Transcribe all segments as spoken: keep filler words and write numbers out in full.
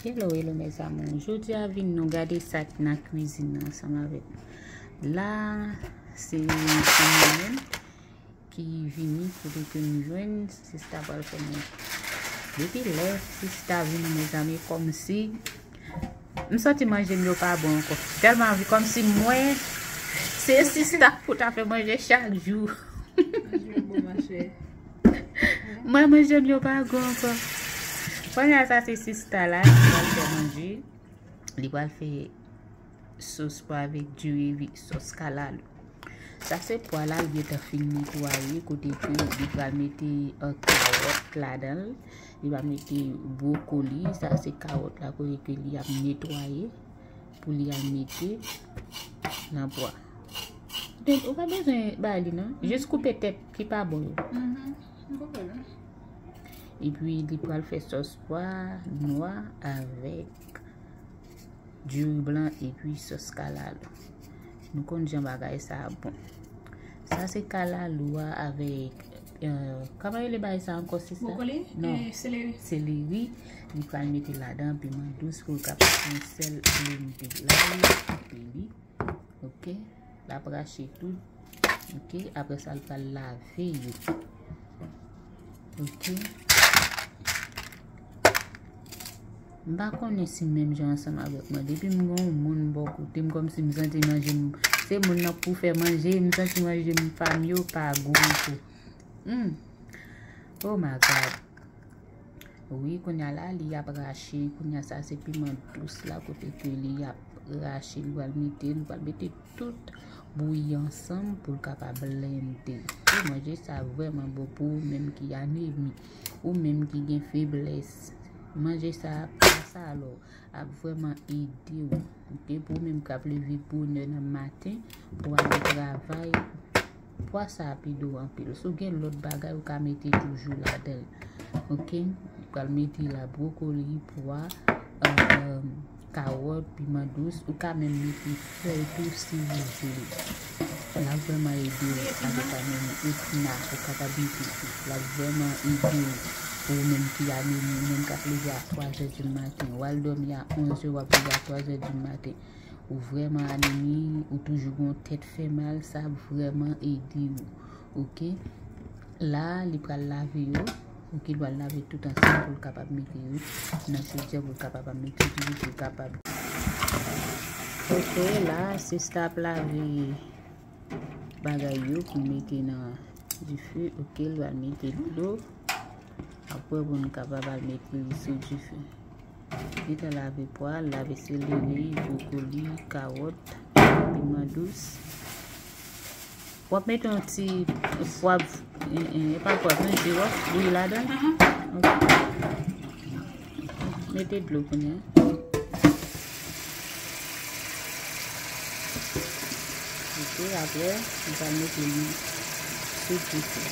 Hello, hello, mes amours. Jodi a vin nou gade sa k nan kwizin nan ansanm avèk nou. La, se yon ti mwen menm ki vini kote ke m jwenn sista pral fè manje. Depi lè sista vini, mezanmi, kòmsi m santi manje m yo pa bon ankò. Tèlman anvi, kòmsi mwen, se sista pou ta fè manje chak jou. Manje yo bon, machè. Mwen, manje m yo pa gou ankò. Kounye a, sa se sista la ki pral fè manje. Li pral fè sòs pwa avèk diri, sòs kalalou. Sa se pwa la, li gentan fin netwaye, kote ke li pral mete, euh, kawòt ladan l. Li pral mete bwokoli, sa se kawòt la, kote ke li ap netwaye pou li al mete nan pwa. Donk, ou pa bezwen bay li, non. Jis koupe tèt ki pa bon yo. Mhm. M konprann. Epi, li pral fè sòs pwa nwa avèk diri blan epi sòs kalalou. Nou konn jan bagay sa a bon. Sa se kalalou a avèk, euh, kòman rele bagay sa ankò, sista? Bwokoli? Non. Eh, seleri. Seleri. Li pral mete ladan piman dous pou l kapab fè yon sèl blende. La, li ap koupe li. Ok. L ap rache tout. Ok. Apre sa, l pral lave yo. Ok. M pa konnen si menm jan ansanm avèk mwen. Depi m gen yon moun bò kote m, kòmsi m santi manje m, se moun nan pou fè manje, m santi manje m pa m yo pa gou ankò. Hmm. Oh my God. Wi, kounye a la, li ap rache. Kounye a, sa se piman dous la, kote ke li ap rache, li pral mete, li pral mete tout bouyi ansanm pou l kapab blende. Wi, manje sa vrèman bon pou ou menm ki anemi, ou menm ki gen feblès. Manje sa, pwa sa alò, ap vrèman ede w. Ok, pou ou menm k ap leve bonè nan maten, pou w ale travay, pwa sa ap ede w anpil. Si w gen lòt bagay, ou ka mete toujou ladan l. Ok, ou pral mete la bwokoli, pwa, euh, kawòt, piman dous, ou ka menm mete fèy tou si ou vle. L ap vrèman ede w avèk anemi, epina, ou kapab mete tou. L ap vrèman ede w pou ou menm ki anemi, ou menm k ap leve a twa zè di maten, w al dòmi a onz zè, w ap leve a twa zè di maten. Ou vrèman anemi, ou toujou gen yon tèt fè mal, sa ap vrèman ede w. Ok? La, li pral lave yo. Ok, li pral lave tout ansanm pou l kapab mete yo nan chodyè, pou l kapab al mete dife, pou l kapab. Ok, la, sista ap lave bagay yo pou mete nan dife. Ok, li pral mete dlo. Apre, pou nou kapab al mete li sou dife. Li te lave pwa, lave seleri, bwokoli, kawòt, piman dous. W ap mete yon ti pwav, e, e, e pa pwav, men jiwòf, bouyi ladan l. Mhm. Ok. Mete dlo kounye a. Ok, apre, nou pral mete li sou dife.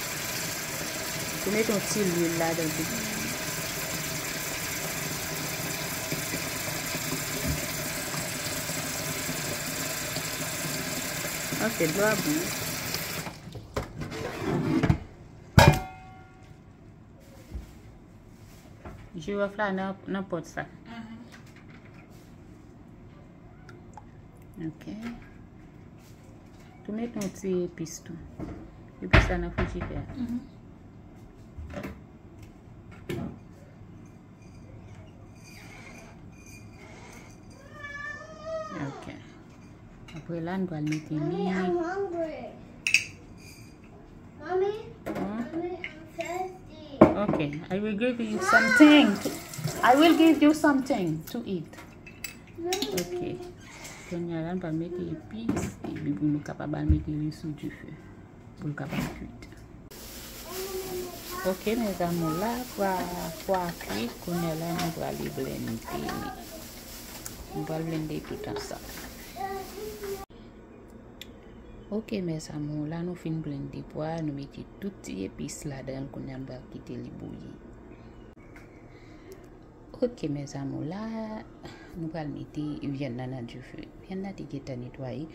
Ou mete yon ti lwil ladan tou. Ok, dlo a bouyi. Jiwòf la nan, nan pòt sa. Mhm. Ok. Tou met yon ti epis tou. Epis la nan frijidè a. Mhm. Ok. Apre la, nou pral mete li. Mommy, I'm hungry. Mommy, hmm? Mommy, I'm thirsty. Ok, I will give you something. To, I will give you something to eat. Ok. Kounye a la, nou pral mete epis, epi pou nou kapab al mete li sou dife, pou l kapab kuit. Ok, mes amours, la, pwa, pwa a kuit, kounye a la, nou prale blende li. Nou pral blende tout ansanm. Ok, mes amours, la, nou fin blende pwa, nou mete tout ti epis ladan l, kounye a, nou pral kite li bouyi. Ok, mes amours, la, nou pral mete vyann nan nan dife. Vyann nan te gentan netwaye.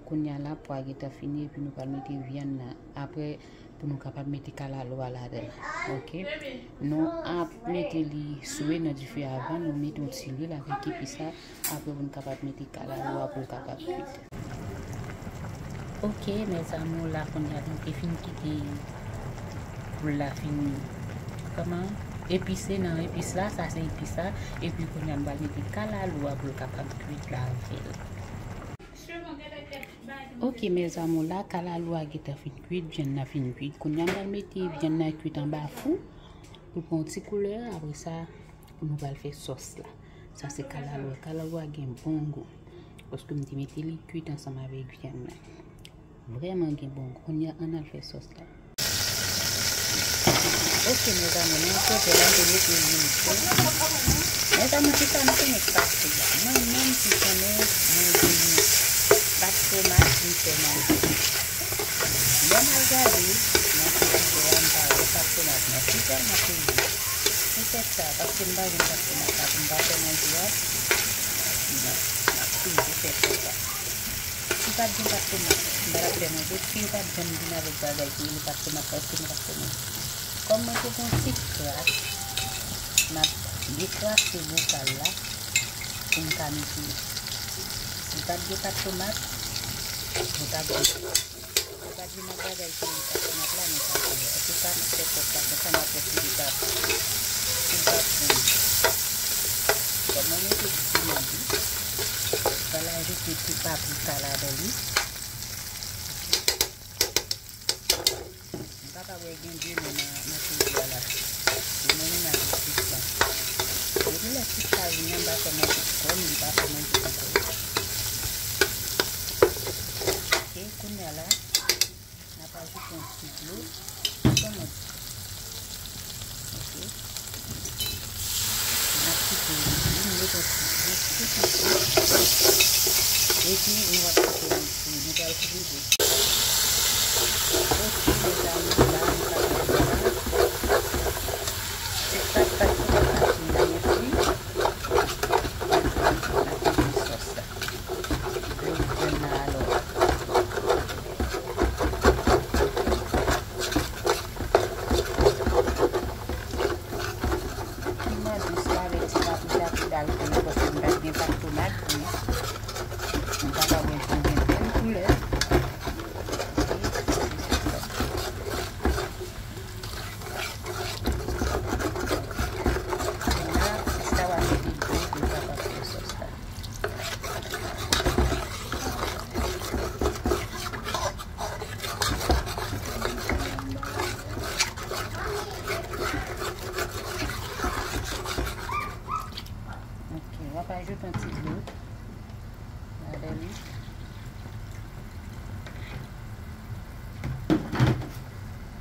Kounye a la, pwa gentan fini, epi nou pral mete vyann nan. Apre, Pou nou kapab mete kalalou a ladan l. Ok. Nou ap mete li sou nan dife avan, nou mete yon ti lwil avèk epis la. Apre pou nou kapab mete kalalou a pou l kapab kuit. Ok, mes amours, la kounye a nou te fin kite poul la fin kòman epise nan epis la, sa se epis la, epi kounye a nou pral mete kalalou a pou l kapab kuit la avè l. Ok, mes amours, la kalalou a gentan fin kuit, vyann nan fin kuit. Kounye a m pral mete vyann nan kuit anba fou pou l pran yon ti koulè. Apre sa, nou pral fè sòs la. Sa se kalalou a. Kalalou a gen bon gou. Paske m te mete li kuit ansanm avèk vyann nan. Vrèman gen bon gou. Kounye a, ann al fè sòs la. Ok, mes amours, nan yon kote la, m te mete lwil cho. Mes amours, kisa m konnen k pase la? Mwen menm ki konnen manje yon pat tomat, m fè manje. Lè m al gade nan frijidè a, m pa wè pat tomat nan. Ki tèlman sezi. Se tèt sa, paske m pa jwenn pat tomat la pou m pa fè manje a. Bon, m ap toujou fè tèt sa. Si pa t gen pat tomat, m pa t ap fè manje. Si yo pa t janm vin avèk bagay ki rele pat tomat la, èske nou t ap fè manje? Kòm mwen te gen yon ti kras, m ap dekrase bokal la pou m ka netwaye. Si pa t gen pat tomat, nou t ap, nou t ap vin ak bagay ki rele pat tomat la, nou t ap fè. Antouka, m ap fè sòs la konsa, m ap fè ti etap, ti etap pou li. Kòm mwen mete ti nan li, m pral ajoute ti paprika ladan li. M pa ka wè gen de men nan, nan frijidè a la. Se mwen menm ak ti sa. Depi lè ti sa vini an, m pa fè manje kòm, m pa fè manje ankò. Ok, kounye a la, n ap ajoute yon ti dlo. Kòman di? Ok. N ap kite li, nou mete yon ti dlo, ti piti. Epi, nou ap kite li bouyi, nou pral koupe bouyi. Ok, mes amours, la, nou pral mete la. Se sa k pase nan machin nan, mèsi. N ap mete sòs la. Lè vyann nan alò. Piman dous la avèk ti paprika ki pral fè l, paske m pa t gen pat tomat, men m pa ka wè l pou gen bèl koulè. Ok, sa se sòs la. Kounye a, sista w ap mete dlo pou l kapab fè sòs la. Ok, w ap ajoute yon ti dlo ladan li.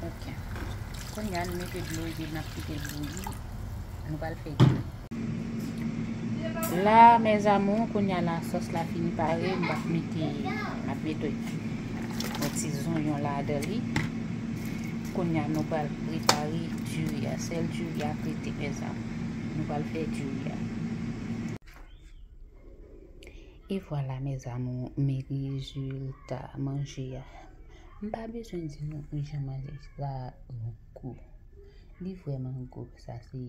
Ok. Kounye a, nou mete dlo epi n ap kite l bouyi. Nou pral fè diri. La, mes amours, kounye a la, sòs la fin pare, m ap mete, m ap mete yon ti zonyon ladan li. Kounye a, nou pral prepare diri a. Sèl diri a k rete, mes amours. Nou pral fè diri a. E vwala, mes amours, men rezilta manje a. M pa bezwen di nou jan manje sa gou. Li vrèman gou. Sa se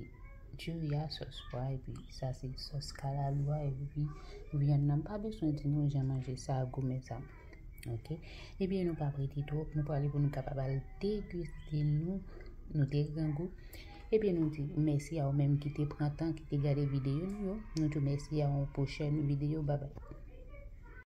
diri a, sòs pwa, epi sa se sòs kalalou a, epi vyann nan. M pa bezwen di nou jan manje sa gou, mes amours. Ok? Ebyen, nou p ap rete twòp, nou prale pou nou kapab al degiste nou, nou te grangou. Ebyen, nou di mèsi a ou menm ki te pran tan, ki te gade videyo nou yo. Nou di w mèsi a yon pwochèn videyo. Babay.